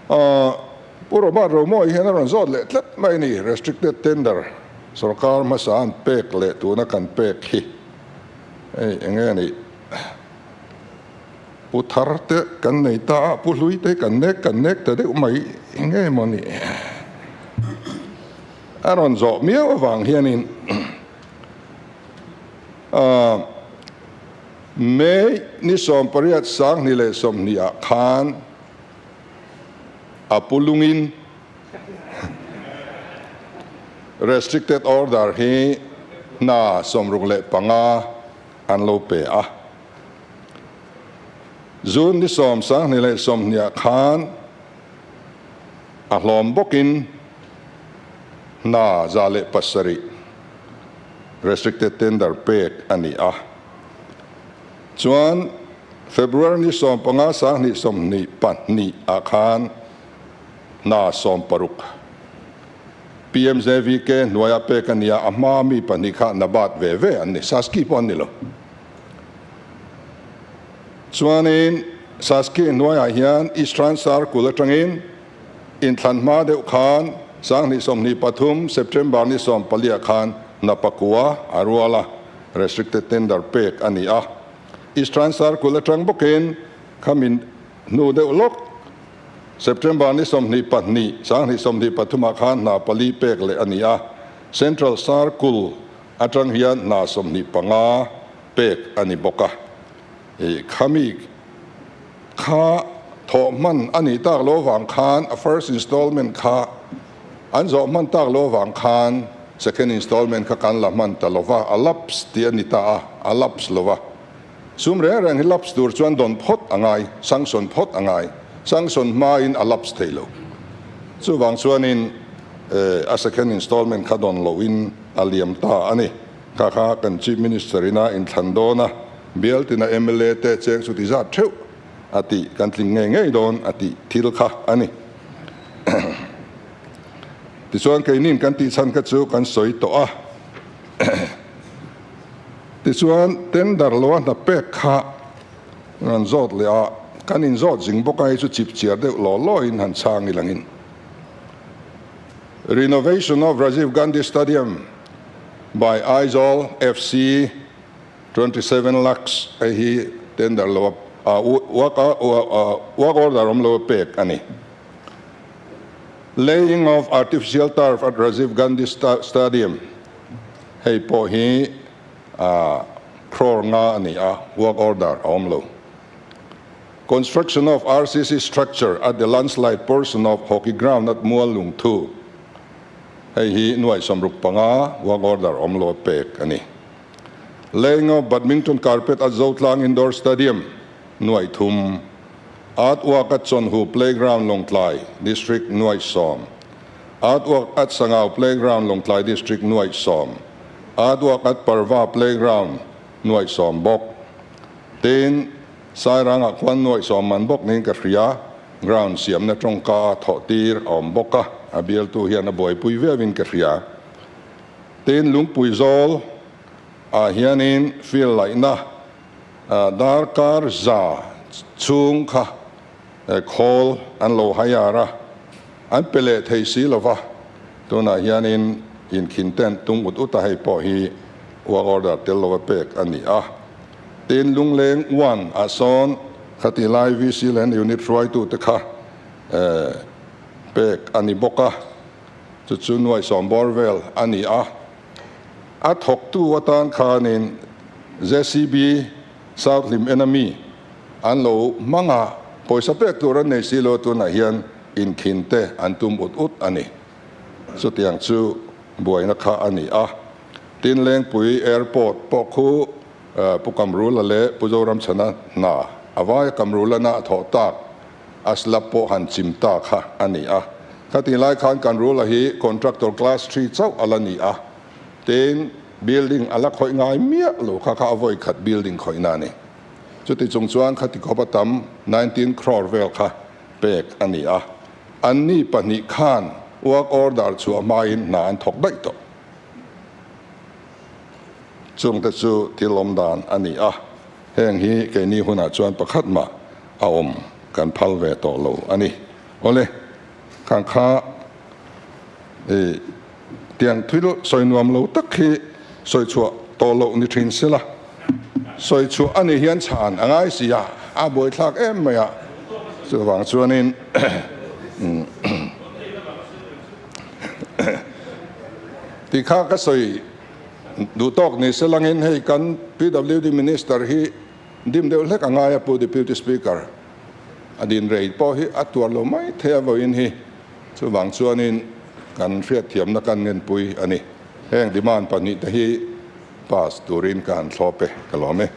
Pu Robert Romawi hian a rawn zawt leh tlat mai a ni, restricted tender sorkar hmasa an pek leh tuna kan pek hi hei eng nge nih? Pu thar te kan nei ta a, pu hlui te kan nek kan nek ta deuh mai eng nge maw nih? A rawn zawh miau avang hianin May ni 18 2020 ah khan a pu lungin Restricted Order hi hna 65 an lo pe a. June ni 10 2020 ah khan a hlawm bawkin hna 107 Restricted Tender pek a ni a. Chuan February ni 15 2024 ah khan hna 60 PMJVK hnuaia pek a ni a, a hma mi pahnih kha NABARD ve ve an ni, Saski pawh an ni lo. Chuanin Saski hnuaiah hian Eastern Circle atangin inthlan hma deuh khan 2023 September ni 14 ah khan hna pakua a rual a, Restricted tender pek a ni a. Eastern Circle atang bawkin khami hnu deuh lawk September ni 22, 2023 ah khan hna pali pek leh a ni a. Central Circle atang hian hna 25 pek a ni bawk a. Khami kha thawh hman a nih tak lo vang khan a first installment kha an zawh hman tak lo vang khan second installment kha kan la hman ta lo va, a lapse tih a ni ta a, a lapse lo va. Sum reng reng hi lapse tur chuan dawn phawt a ngai, sanction phawt a ngai, sanction hmain a lapse thei lo. Chuvang chuanin a second installment kha dawn loin a liam ta a ni. Kha kha kan Chief Minister ina inthlan dawn a, bial tina mla te cheng chu ti zat theuh a tih kan tling ngei ngei dawn a tih thil kha a ni. Tichuan keinin kan tih chhan kha chu kan sawi tawh a. Tichuan tender lo a hna pek kha rawn zawt leh a, kan inzawt zing bawk a, hei chu chip chiar deuh law lawin han chhang ilangin. Renovation of Rajiv Gandhi Stadium by Aizawl FC 27 lakhs hei hi tender lo a work work order awm lo a pek a ni. Laying of artificial turf at Rajiv Gandhi Stadium hei pawh hi crore nga a ni a, work order a awm lo. Construction of RCC structure at the landslide portion of hockey ground at Muallungthu hei hi nuai 65 work order awm lo a pek a ni. Laying of badminton carpet at Zotlang Indoor Stadium nuai 3, Artwork at Chawnhu Playground Lawngtlai District nuai 10, Artwork at Sangau Playground Lawngtlai District nuai 10, Artwork at Parva Playground nuai 10 bawk. Tin, Sairangah khuan nuai 10 man bawk niin ka hria, ground siamna tawngka a thawh tir a awm bawk a, a bialtu hian a buaipui viauin ka hria. Tin, lungpui zawl ah hianin field laihna darkar za chhung kha khawl an lo hire a, an pe leh thei si lova, tunah hianin inkhin tent tum ut ut a hei pawh hi work order tel lova pek a ni a. Tin, Lungleng one ah sawn khati lai VC leh unit hruaitute kha pek a ni bawk a. Chu chu nuai 10 bawr vel a ni a. A thawktu atan khanin JCB South Hlim Enemy an lo hmang a, pawisa pek tur an nei si lo tunah hian inkhin te an tum ut ut a ni. Chutiang chu buaina kha a ni a. Tin Lengpui Airport pawh khu Pu Kamrula leh Pu Zoramchhana hna a vaia Kamrula na a thawh tak a slab pawh han chim ta kha a ni a. Khatih lai khan Kamrula hi contractor class 3 chauh a la ni a. Tin building a la khawih ngai miah lo kha kha a vawi khat building khawihna a ni. Chuti chung chuan khati khawp a tam 19 crore vel kha pek a ni a. Anni pahnih khan work order chhuah hmain hna an thawk daih tawh. Chungte chu thil awm dan a ni a, heng hi keini hunah chuan pakhat mah a awm kan phal ve tawh lo a ni. Awle, khang kha i tiang thil sawi nuam lo tak hi sawi chhuah tawh loh ni thin sela, sawi chhuah a nih hian chhan a ngai si a, a buaithlak em mai a, chuvang chuanin ti kha ka sawi duh tawk ni selangin hei kan PWD Minister hi dim deuh hlek a ngai a Pu Deputy Speaker. A din rei pawh hi a tuar lo mai thei a vawiin hi chuvang chuanin kan hriatthiamna kan ngenpui a ni. Heng demand pahnihte hi pass turin ka han thlawp e, ka lawm e.